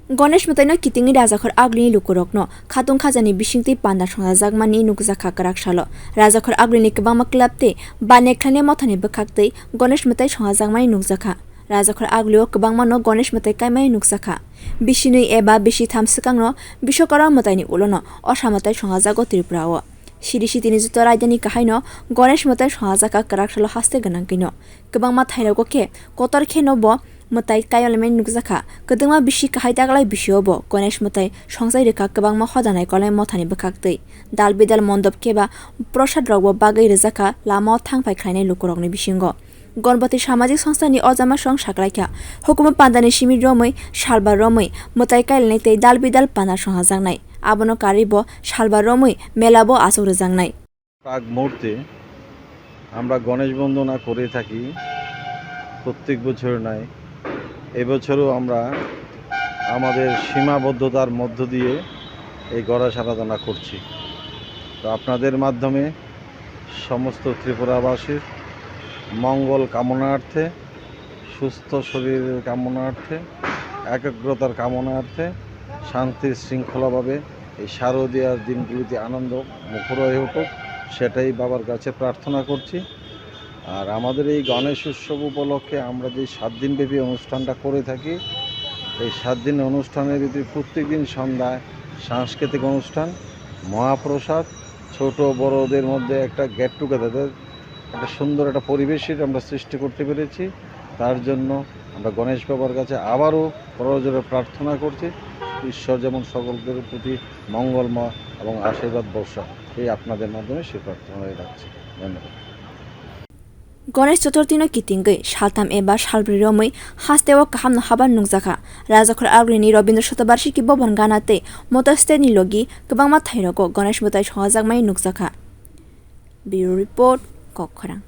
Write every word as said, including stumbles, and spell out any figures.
Ganesh mwtaino kitingwi rajakhor agulini lukurokno khatung khajani bisingtwi panda songjajakmani nukjakha kwrak salo. Rajakhor agulini kwbangma club tei banekhlainai mothani bwkhaktwi Ganesh mwtai songjajakmani nukjakha. Rajakhor agulio kwbangmano Ganesh mwtai kaimani nukjakha. Bisinwi eba bisitham swkangno Biswakarma mwtaini ulono Osa mwtai songjago Tripurao. Siri sitini joto raidani kahaino Ganesh mwtai songjajakha kwrak salo haste gwnangkwino. Kwbangma thairogo khe kotor kheno bo mwtai kailaimani nukjakha. Kwdwngma bisi kahai taklai bisio bo Ganesh mwtai songjai rwkha kwbangma hoda naikolnai mothani bwkhaktwi. Dal bidal mondop khe ba prosad rokbo bagwi rwjakha lamao thangphai khlainai lukurokni bisingo. Ganpati samajik songstha ni ojama song saklaikha, hukumu pandani simi romwi salba romwi mwtai kailainai tei dal bidal panda songjajaknai. Abono karwi bo salba romwi mela bo achuk rwjaknai. প্রাক মুহূর্তে আমরা গণেশ বন্দনা করে থাকি প্রত্যেক বছর নাই। এবছরও আমরা আমাদের সীমাবদ্ধতার মধ্য দিয়ে এই গণেশ আরাধনা করছি। তো আপনাদের মাধ্যমে সমস্ত ত্রিপুরাবাসীর মঙ্গল কামনার্থে, সুস্থ শরীরের কামনার্থে, একাগ্রতার কামনার্থে, শান্তি শৃঙ্খলাভাবে এই শারদীয়ার দিনগুলিতে আনন্দ মুখর হয়ে উঠুক, সেটাই বাবার কাছে প্রার্থনা করছি। আর আমাদের এই গণেশ উৎসব উপলক্ষে আমরা যে সাত দিনব্যাপী অনুষ্ঠানটা করে থাকি, এই সাত দিন অনুষ্ঠানের ভিতরে প্রত্যেক দিন সন্ধ্যায় সাংস্কৃতিক অনুষ্ঠান, মহাপ্রসাদ, ছোট বড়দের মধ্যে একটা গেট টুগেদার, একটা সুন্দর একটা পরিবেশের আমরা সৃষ্টি করতে পেরেছি। তার জন্য আমরা গণেশ বাবার কাছে আবারও করজোড়ে প্রার্থনা করছি, ঈশ্বর যেমন সকলদের প্রতি মঙ্গলময় এবং আশীর্বাদ বর্ষা, এই আপনাদের মাধ্যমে সেই প্রার্থনাই রাখছি। ধন্যবাদ। Ganesh Chaturthi no kitingwi saltham eba salbrwi romwi hasteo kahamno haban nukjakha. Rajakhor agulini Rabindra Shatabarshiki Bhavan gana tei Motor Stand ni logi kwbangma thairogo Ganesh mwtai songjakmani nukjakha. Bureau Report, Kokkhorang.